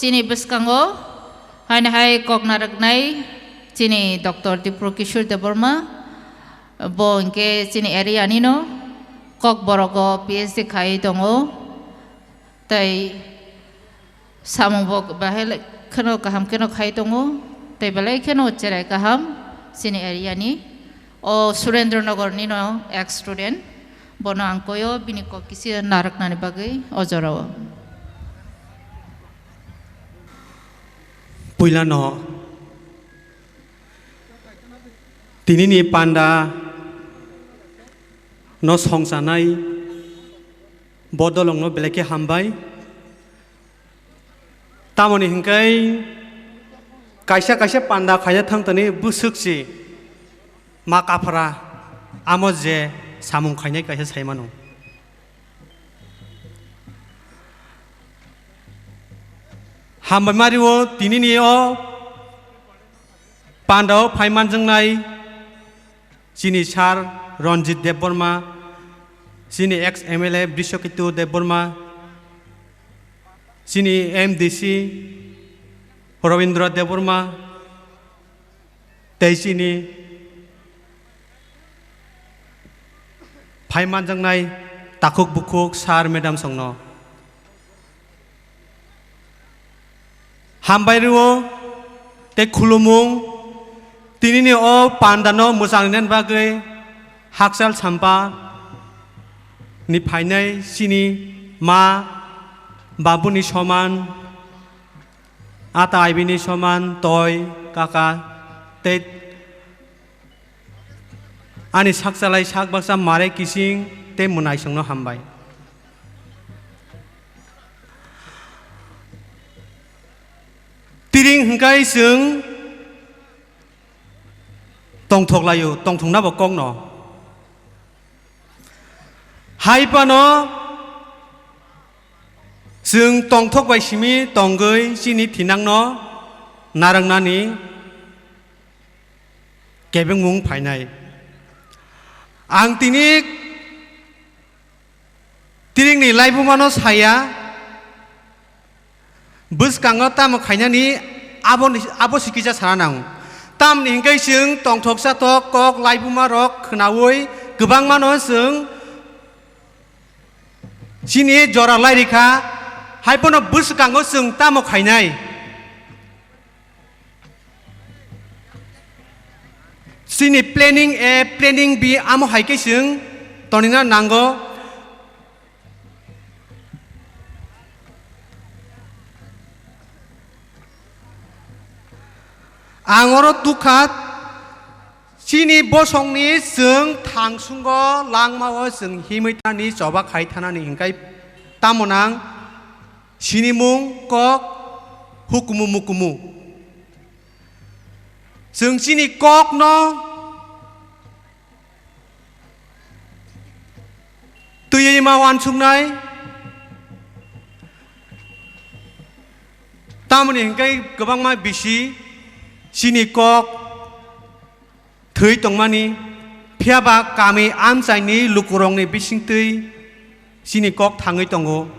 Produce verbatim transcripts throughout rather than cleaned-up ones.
Chini bwskango haino hai kok narwknai chini Doctor Dipro Kishore Debbarma, bo hwnkhe chini area nino Kokborok o P H D khai tongo, tei samung bo bahai kheno kaham kheno khai tongo, tei belai kheno cherai kaham chini area ni. O Surendra Nagar nino ex student, bono ang koyo bini kok kisi narwknani bagwi o jorao. Puilano tinini panda no songchanai bodolongno belai khe hambai. Tamoni hwnkhe kaisa kaisa panda khaina thangtani bwswk si ma kaphra amo je samung khainai kaisa sai mano. Hambai mario tinini o pandao phai manjaknai chini sir Ranjit Debbarma, chini ex M L A Brishaketu Debbarma, chini M D C Rabindra Debbarma, tei chini phai manjaknai takhuk bukhuk sir madam songno. Hambai rwo tei khulumung tinini o pandano mwchang rinani bagwi hakchal sampa ni phainai chini ma babuni soman, ata aibini soman, toi, kaka tei ani sakchalai sak baksa mare kising tei mwnaisongno hambai. Tiring hwnkhe chwng tongthok laio, tongthokna bo kokno. Hai phano chwng tongthok bai simi tongwi chini thinangno narwknani kebengmung phainai. Ang tini tiringni laibumano saya, bwskango tamo khainani abo ni, abo si kisa sana nango. Tamni hwnkhe chwng tongthoksa tok kok laibuma rok khwnaui kwbangmano chwng chini jora lairikha, hai phano bwskango chwng tamo khainai. Chini planning A, planning B amo hai khe chwng tonina nango. Ang oro tukha, chini bosongni chwng thangsungo langmao chwng himwi thani choba khai thanani hwnkhe tamo nang sinimung kok hukumu mukumu. Chwng chini kokno twiwi ma uansuknai. Tamoni hwnkhe kwbangma bisi chini kok thwi tongmani, phiyaba kami amchaini lukurokni bisingtwi chini kok thangwi tongo.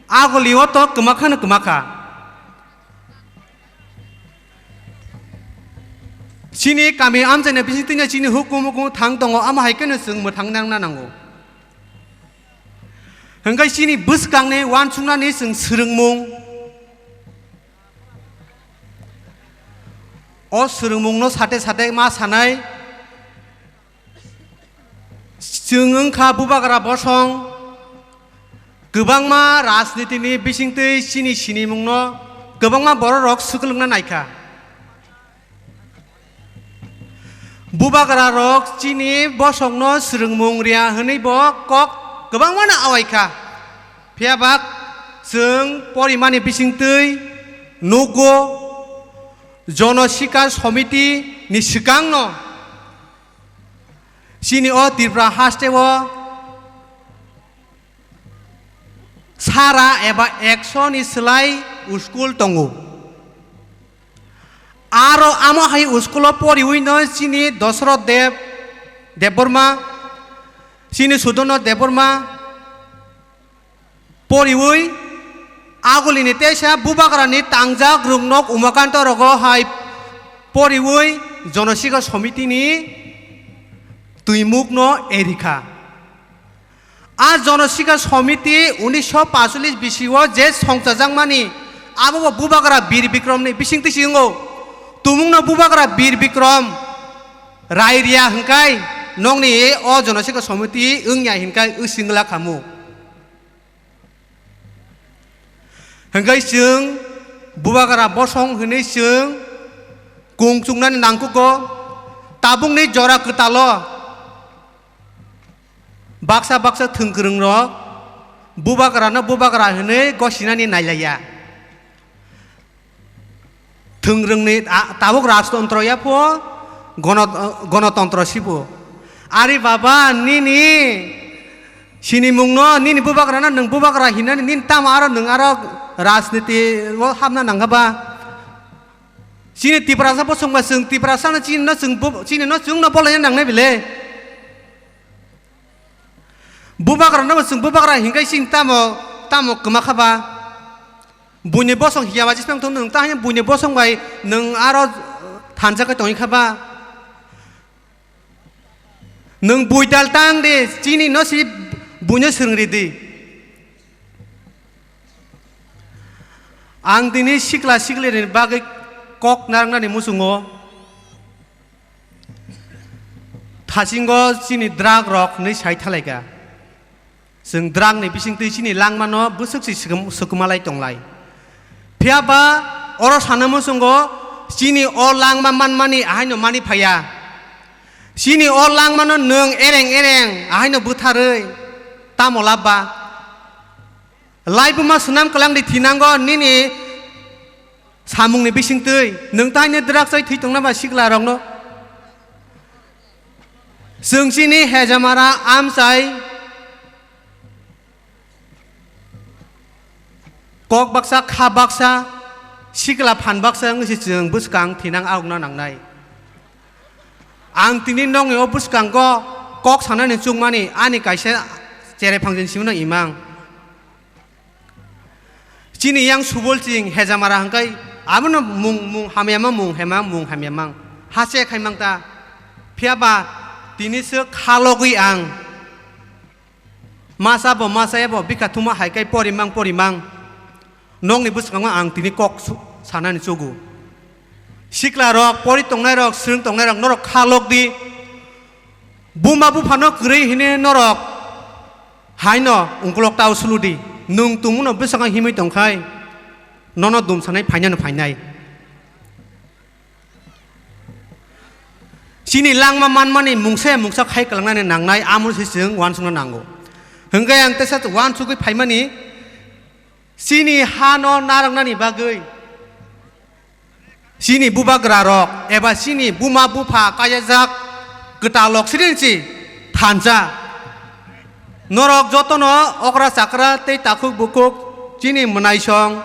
Agulio to kwmakhano kwmakha. Chini kami amchaini bisingtwino chini hukumu hukumu thang tongo, amo hai kheno chwng mwthang nangna nango. Hwnkhe chini bwskangni uansuknani chwng swrwngmung. O swrwngmungno sate sate ma sanai, chwng wngkha bubagra bosong, kwbangma rajnitini bisingtwi chini sinimungno kwbangma bororok swklukkna naikha. Bubagra rok chini bosongno swrwngmung riya hwnwi bo kok kwbangmano awaikha. Phiyaba chwng porimani bisingtwi nugo Jono Sikar Somiti ni swkangno chini o Tripura hasteo sara eba ekso ni slai school tongo. Aro amo hai school o poriwi no chini Dosroth Deb, Debbarma, chini Sudono Debbarma poriwi Agulini teisa bubagrani tangjak rwngnok Umakanto rogo hai poriwi Jonosikha Somitini twimukno erikha. A Jonosikha Somiti unisho pachulis bisio je songchajakmani, abo bo bubagra Bir Bikromni bisingtwi si wngo. Tumungno bubagra Bir Bikrom rai riya hwnkhai nokni o Jonosikha Somiti wngya hinkhai wsingla khamu. Hingke chwng bubagra bosong hwnwi chwng kung chuknani nangkukgo. Tabukni jora kwtalo baksa baksa thwngkwrwngrok bubagrano bubagra hwnwi gosinani nailaiya. Thwngrwngni a-, tabuk rajtontro yapho, gono-, gonotontro sibo. Ari baba, nini sinimungno, nini bubagrano nwng bubagra hinani, nini tamo aro nwng aro rajniti o hapna nangkha ba? Chini Tiprasa bosongba chwng Tiprasano chini no chwng bu-, chini no chwngno bolaina nangnai bile? Bubagrano bo chwng bubagra hinkhai chini tamo, tamo kwma kha ba? Buini bosong hiya bai jismang thung nwng ta hanya buini bosong bai nwng aro thansa khe tongwi kha ba? Nwng bui dal tang di, chini no si buino swrwng ri di. Ang tini sikla sikli ni bagwi kok narwknani muchungo. Thasingo chini drug rok hinwi sai thalaikha. Chwng drug ni bisingtwi chini langmano bwswk se swkm-, swkmalai tonglai. Phiya ba oro sana muchungo chini o langma manmani ahaino mani phaiya. Chini o langmano nwng ereng ereng ahaino bwtharwi tamo labba. Laibuma swnam kwlangdi thinango nini samungni bisingtwi, nwng taino drak chai thwi tongna ba sikla rokno? Chwng chini hejamara amchai kok baksa, kha baksa, sikla phan baksa wngwi se chwng bwskang thinang aokna nangnai. Ang tini nokni o bwskango kok sanani chukmani ani kaisa cherai phangjin simi no imang. Chini yang subol ching hejamara hwnkhe abono mung, mung hamyama, mung hema, mung hamyamang. Hase khaimang ta. Phiya ba tini se khalogwi ang masa bo, masa ebo bikha thuma hai kai porimang, porimang. Nokni bwskango ang tini kok su-, sanani chugo. Sikla rok, pori tongnai rok, swrwng tongnai rok, norok khalok di. Buma buphano kwrwi hini norok haino ungkulok tao sulu di. Nwng tongmano bwskango himwi tongkhai nono dumsanai phainano phainai. Chini langma manmani mungsa ya mungsa khai kwlangnani nangnai, amo se chwng uansukna nango. Hwnkhe ang teisa uansugwi phaimani, chini hano narwknani bagwi chini bubagra rok eba chini buma bupha kayajak kwtal rok sirinsi thansa. Norok jotono okra chakra tei takhuk bukhuk chini mwnaisong,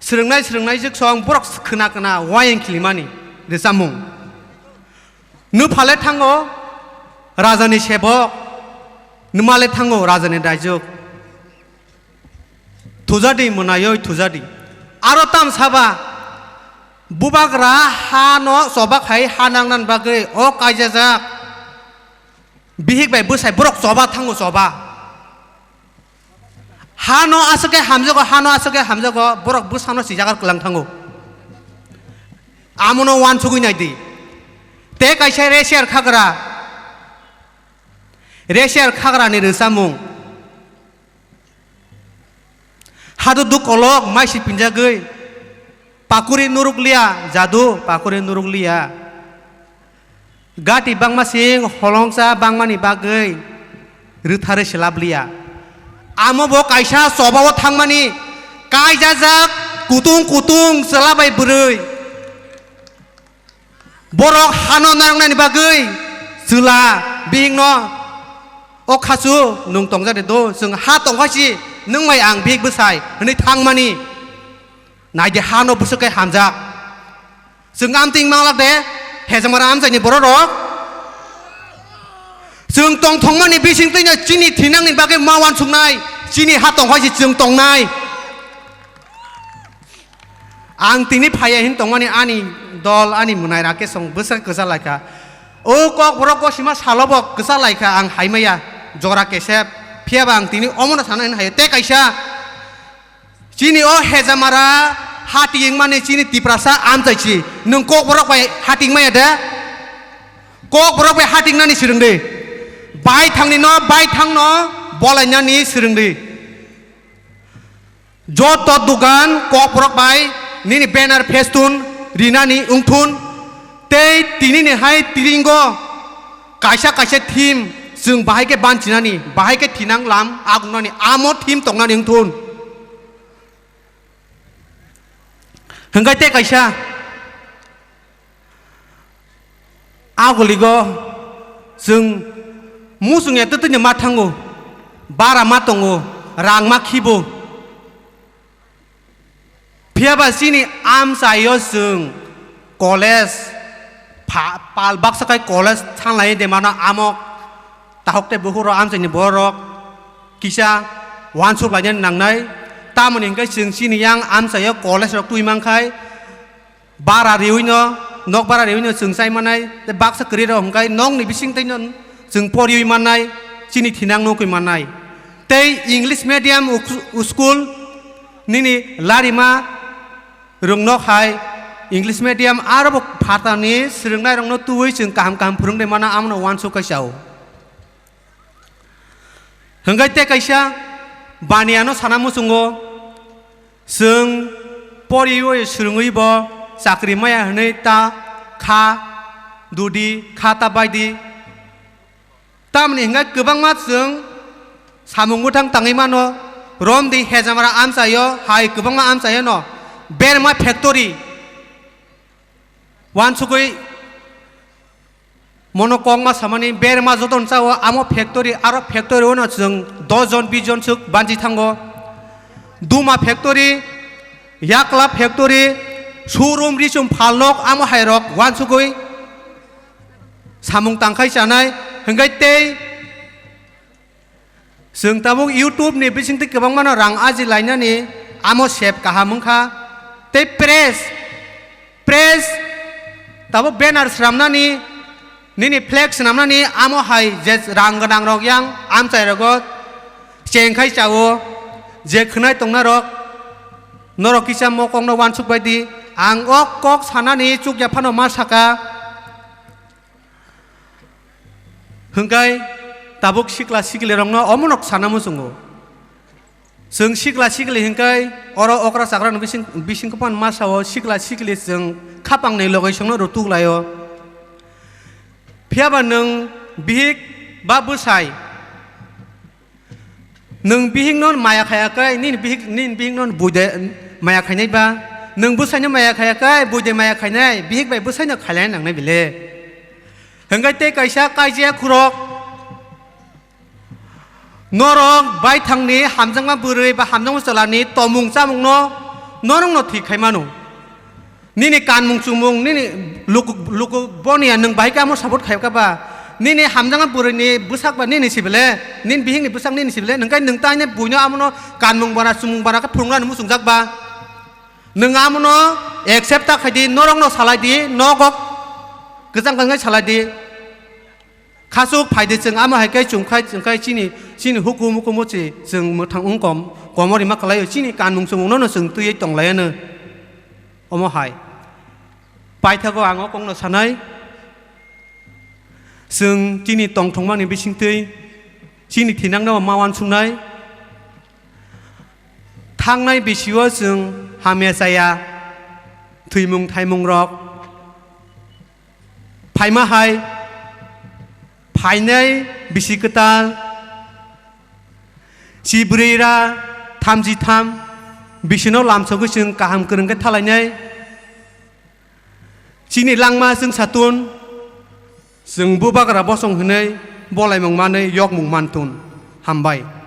swrwngnai swrwngnaijwk song borok khwna khwna uayang khilimani rwchapmung. Nuphale thango rajani sebok, numale thango rajani raijwk. Thujadi mwnaioi thujadi. Aro tam saba bubagra hano choba khai ha nangnan bagwi o kaijajak bihik bai bwsai borok choba thango choba. Hano aswk khe hamjago, hano aswk khe hamjago, borok bwsano sijagar kwlang thango. Amono uansugwi nai di. Tei kaisa resiar khagra, resiar khagrani rwchapmung. Hadu duk kolok maisi pinjagwi, pakuri nuruk liya, jadu pakuri nuruk liya. Gati bangma sing holongsa bangmani bagwi rwtharwi se lab liya. Amo bo kaisa choba o thangmani kaijajak kutung kutung chwla bai bwrwi. Borok hano narwknani bagwi chwla bihikno o khasu nwng tongjadi do, chwng ha tongkha si nwng bai ang bihik bwsai hwnwi thangmani. Naidi hano bwswk khe hamjak. Chwng amtwing manglak de, hejamara amchaini borok rok. Chwng tongthokmani bisingtwino chini thinangni bagwi ma uansuknai, chini ha tongkha si chwng tongnai. Ang tini phaiya hin tongmani ani dol, ani mwnai Rakesh song bwsa kwchalaikha. O Kokborok gosima salobo kwchalaikha ang haimaya jora kesep. Phiyaba ang tini omono sana hin haiya. Tei kaisa, chini o Hejamara hati wngmani chini Tiprasa amchai si. Nwng Kokborok bai hati wngmaya de? Kokborok bai hati wngnani swrwng di. Baithangni no, baithangno bolainani swrwng di. Joto dugan Kokborok bai nini banner, festun rinani wngthun, tei tinini hai tiringo kaisa kaisa theme chwng bahai khe banchinani, bahai khe thinang lam agungnani, amo theme tongnani wngthun. Hwnkhe tei kaisa, agoligo chwng muchungya twtwini ma thango, bara ma tongo, rang ma khibo. Phiyaba chini amchaio chwng college pha-, pal baksa khai college thanglai de mano, amo tahok tei bukhuk rok amchaini borok kisa uansuk lainani nangnai. Tamoni hwnkhe chwng chini yang amchaio college rok twi mankhai, bara riwino, nok bara riwino chwng chai manai, tei baksa kwrwi rok hwnkhe nokni bising tei no chwng poriwi mannai, chini thinang nukwi mannai. Tei English medium uk-, school nini larima rwngno hai English medium aro bo phatani swrwngnairokno twiwi chwng kaham kaham phwrwngwi mano, amono uansuk khe chao. Hwnkhe tei kaisa baniano sana muchungo, chwng poriwi swrwngwi bo chakri maya hwnwi ta kha dudi kha ta baidi. Tamoni hwnkhe kwbangma chwng samung bwthang tangwi mano, romdi Hejamara amchaio hai kwbangma amchaio no berma factory uansugwi mono kokma samani berma jotono chao, amo factory, aro factory-o no chwng dos jon bis jon swk banchi thango. Duma factory, yakla factory, showroom, risum, phalnok, amo hai rok uansugwi samung tangkhai chanai, hwnkhe tei chwng tabuk YouTube ni bisingtwi kwbangmano rang aji lainani, amo sep kaham wngkha. Tei press, press tabuk banner swnamnani, nini flag swnamnani, amo hai je rang gwnang rok yang amchai rogo chengkhai chao, je khwnai tongnai rok norok kisa mokokno uansuk bai di. Ang o kok sanani chukya phano ma saka. Hwnkhe tabuk sikla siklirokno omono sana muchungo. Chwng sikla sikli hwnkhe oro okra chakrano bising, bisingtwi phano ma sao, sikla sikli chwng khapangni logisongno rw tuklaio. Phiyaba nwng bihik ba bwsai, nwng bihikno maya khaya khe, nini bihik, nini bihikno buide maya khainai ba? Nwng bwsaino maya khaya khe, buide maya khainai, bihik bai bwsaino khailai nangnai bile? Hwnkhe tei kaisa kaijia khurok, norok baithangni hamjakma bwrwi ba hamjakma chwlani tomung chamungno norokno thik khai mano. Nini kanmung chumung, nini luku, luku boniya nwng bahai khe amo support khai kha ba? Nini hamjakma bwrwini bwsak ba nini sibile, nini bihikni bwsak nini sibile, nwng kai nwng taine buino amono kanmung bara, chumung bara khe phwrwngnani muchungjak ba? Nwng amono accept ta khai di, norokno salai di, nogo kwchang kwchang khe salai di. Khasuk phai di, chwng amo hai khe chwng khai, chwng khai chini, chini hukumu hukumu chi chwng mwthang wng kom, komo rima kwlaio, chini kanmung chumungno no chwng twiwi tonglaiyano. Omo hai paithago ang o kokno sanai, chwng chini tongthokmani bisingtwi chini thinangno ma uansuknai. Thangnai bisio chwng hamya chaya, thwimung thaimung rok phaima hai, phainai bisi kwtal, chibrwi ra thamchi tham bisino lamsogwi chwng kaham kwrwng khe thalainai. Chini langma chwng satun, chwng bubagra bosong hwnwi bolaimung manwi yokmung mantun. Hambai.